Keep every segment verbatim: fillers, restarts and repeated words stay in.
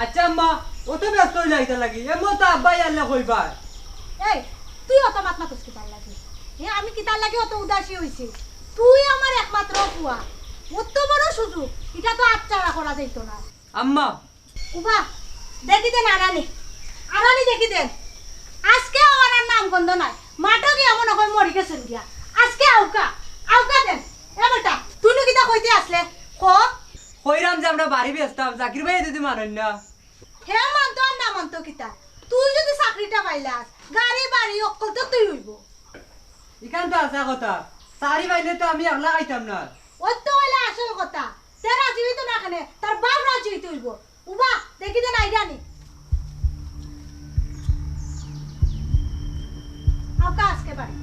আচ্ছা আম্মা, অত ব্যস্ত অইলা কিতার লাগি? এমন তো আব্বায় আইলে কইবা। এই, তুই অত মাত মাতস কিতার লাগি? এ, আমি কিতার লাগি অত উদাসী অইছি? তুই আমার একমাত্র পুয়া, অত বড় সুযোগ, ইটা তো হাতছাড়া করা যাইতো না। আম্মা, উবা, দেখি দেন আরানি, আরানি দেখি দেন। আজকে আমার আর নাম গন্ধ নাই। মাঠো গিয়া মনো কয় মরি গেছইন গিয়া। আজকে আউক্কা, আউক্কা দেন। এ বেটা, তুই নু কিতা কইতে আছলে? ক। কইরাম যে আমরা বাড়ি বেচতাম, জাকির ভাইয়ে যদি মানইন না। হে মানতো আর না মানতো কিতা? তুই যদি চাকরিটা পাইলাস, গাড়ি বাড়ি অক্কল তো তুই অইবো। ইখান তো হাছা কথা। চাকরি পাইলে তো আমি একলা খাইতাম না। অউ তো অইলা আসল কথা। তে রাজি অইতো না কেনে, তার বাপ রাজি অইতে অইবো। উবা, দেখি দেন আইরানি। আউক্কা আজকে বাড়ি।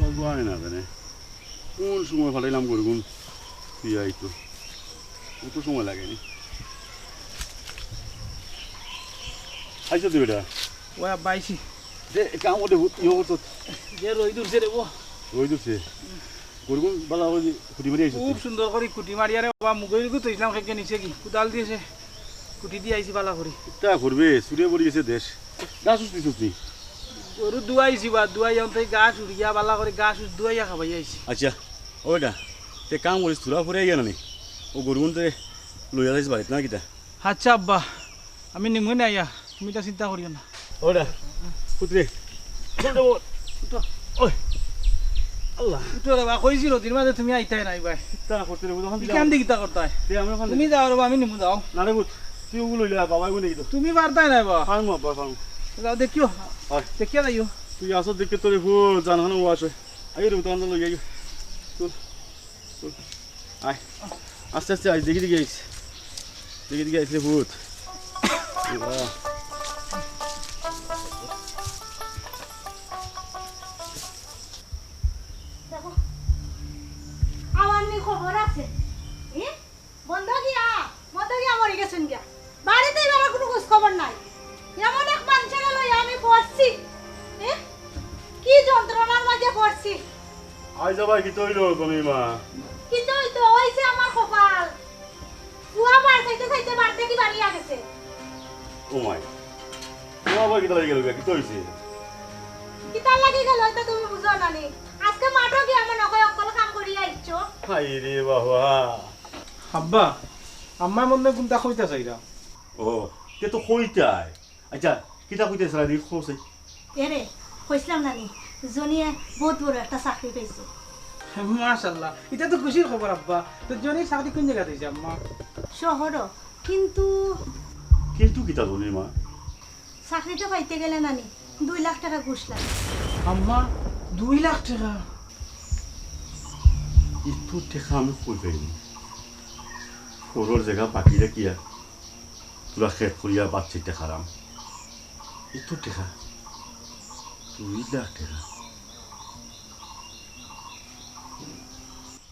বাবা আয় না কেনে? কোন সময় ফালাইলাম গরুগুন? তুই আইতো। অত সময় লাগেনি। আইছো তুই বেটা? ওই আব্বা আইছি। দে, কাম ওঠে, ইয়ে করতো। যে রইদ উঠছে রে, ও। রইদ উঠছে। গরুগুন বালা করি খুটি মারি আইছো খুব তুই? সুন্দর করি খুটি মারিয়া রে বাবা, মুগের গু তো ইসলাম খেকে নিচে কি? কুদাল দিয়েছে। খুটি দিয়া আইছি বালা করি। ইতা করবে, চুরে পড়ি গেছে দেশ। ঘাস উস দিছস নি? গরু দুয়াইছি বা, দুয়াই আনতে ঘাস উড়িয়া বালা করি ঘাস উস দুয়াইয়া খাবাই আইছি। আচ্ছা, ওইটা। তে কাম করিস, তোরা ফুরে আইয়া না নি? ও গরুগুন তে লইয়া যাইস বাড়িত না কিতা? আচ্ছা আব্বা, আমি নিমু না আইয়া, তুমি ইতা চিন্তা করিও না। ওরা, পুত্রে, উঠো, উঠো। ওই, আল্লাহ। উঠো রে বা, কইছি রোদির মাঝে তুমি আইতায় নায় বা। তা করতে রে, ওখান থেকে ইখান দিয়ে কিতা করতায়? দে, আমরা ওখান তুমি থেকে। যাও রে বা, আমি নিমু যাও। না রে পুত, তুই ওগুলো লইলে বাবা ওগুলো দেখি তো। তুমি পারতায় নায় বা। পারমু আব্বা, পারমু। যাও দেখিও। হয়। দেখিয়া যাইও। তুই আসো দেখে তোরে ফুল, জান হানো ওয়াশ হয়। আইও রে, তখন লই আইও। চল। আয়, আস্তে আস্তে আয়, দেখি দেখি আইস। দেখি দেখি আইস রে ভূত। বাহ। দেখো, আমার নি খবর আছে। এ? বন্ধ গিয়া, বন্ধ গিয়া মরি গেছইন গিয়া। বাড়িতে এবার কোনো খোঁজ খবর নাই। এমন এক মানুষের লইয়া আমি পড়ছি। এ? কি যন্ত্রণার মাঝে পড়ছি। আই যাবাই কি তৈল তুমি মা? কি তৈল তো হইছে আমার কপাল। পুয়া বার চাইতে চাইতে বাড়তে কি বাড়িয়া গেছে। ও মাই। পুয়া বার কিতা লাগি গেল গা? কিতা হইছে? কিতা লাগি গেল এটা তুমি বুঝো না নি? আজকে মাঠো গিয়া মনে হয় অকল কাম করিয়া আইছো। হায় রে বাবা। আব্বা, আম্মায় মনে হয় কোনটা কইতা চাইরা। ও, তে তো কইতাই। আচ্ছা, কিতা কইতে চাইরা নি, কও চাই। এরে, কইছিলাম না নি, জনিয়ে বহুত বড় একটা চাকরি পাইছে। মাশাআল্লাহ, এটা তো খুশির খবর আব্বা। তো জনি চাকরি কোন জায়গাত হইছে আম্মা? শহরও, কিন্তু কিন্তু কিতা জনি মা? চাকরিটা পাইতে গেলে না নি, দুই লাখ টাকা ঘুষ লাগে। আম্মা, দুই লাখ টাকা? ইতু টাকা আমি কই পাইমু? ঘরর জাগা বাকি রাখিয়া তোরা খেত করিয়া বাচ্চি টাকা হারাম। ইতু টাকা? দুই লাখ টাকা?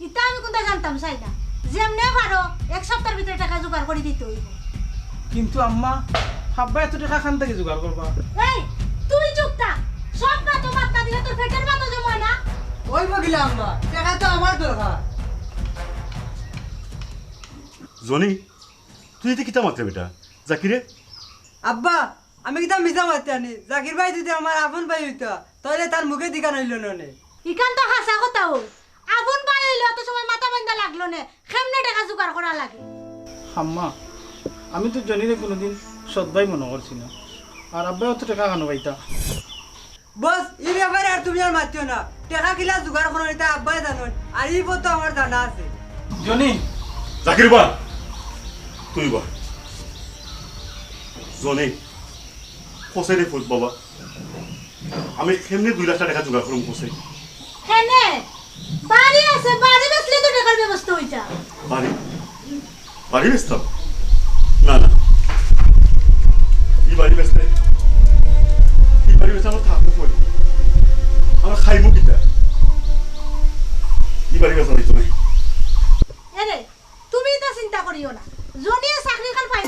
ইতা আমি কোনটা জানতাম চাই না। যেমনে পারো, এক সপ্তাহের ভিতরে টাকা জোগাড় করি দিতে হইব। কিন্তু আম্মা, আব্বা এত টাকা কান থাকি জোগাড় করবা? এই, তুই চুপ থাক। সব মাতো মাত না দিলে তোর পেটের ভাতও জমে না। ওই বগিলা আম্মা, টাকা তো আমার দরকার। জনি, তুই এতে কিতা মাতরে বেটা? জাকিরে? আব্বা, আমি কিতা মিছা মাততাম নি? জাকির ভাই যদি আমার আপন ভাই হইতা, তাহলে তার মুখে দিকা নইল ননে। ইখান তো হাছা কথা অউ। আপন ভাই হইলে অত সময় মাথা বান্ধা লাগলো নে। কেমনে টাকা জোগাড় করা লাগে? আম্মা, আমি তো জনিরে কোনোদিন সৎ ভাই মনে করছি না। আর আব্বায় অত টাকা কানো পাইতা? বস, ই ব্যাপারে আর তুমি আর মাতিও না। টাকা কিলা জোগাড় করো, এটা আব্বায় জানইন। আর ই পথ তো আমার জানা আছে। জনি। জাকির বা, তুই বা। জনি, কও চাই রে ফুত বাবা। আমি কেমনে দুই লাখ টাকা জোগাড় করমু কও চাই? কেনে? বাড়ি আছে, বাড়ি বেচলে তো টাকার ব্যবস্থা হই যা। বাড়ি? বাড়ি বেচতাম? না, না। ই বাড়ি বেচলে, ই বাড়ি বেচলে আমরা থাকমু কই? আমরা খাইমু কিতা? ই বাড়ি বেচা হইতো না। এরে, তুমি ইতা চিন্তা করিও না, জনিয়ে চাকরি খান পাই।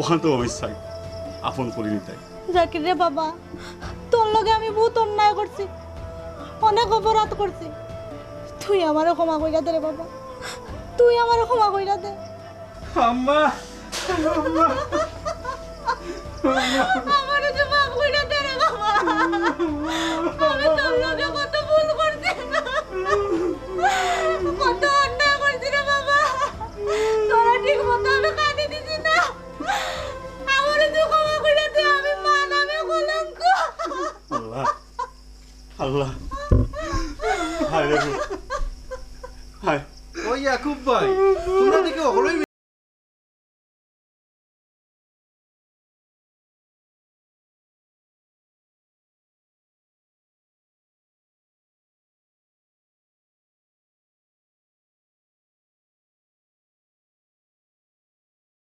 অখানতেউ আমি চাই আপন করি নিতাই। জাকির রে বাবা, তোর লগে আমি বউত অন্যায় করছি, অনেক অপরাধ করছি, তুই আমারে ক্ষমা কইরা দে রে বাবা, তুই আমারে ক্ষমা কইরা দে। আম্মা, আম্মা, আম্মা। আমারে তুই মাফ কইরা দে রে বাবা। আমি তোর লগে কত ভুল করছি, কত অন্যায় করছি রে বাবা। তোরে ঠিক মতো আমি কান্দি দিছি না। আমারে তুই ক্ষমা কইরা দে, আমি মা নামে কলঙ্ক। আল্লাহ, আল্লাহ, হায় রে, হায়। ওই ইয়াকুব ভাই, তোমরা দেখি হকলই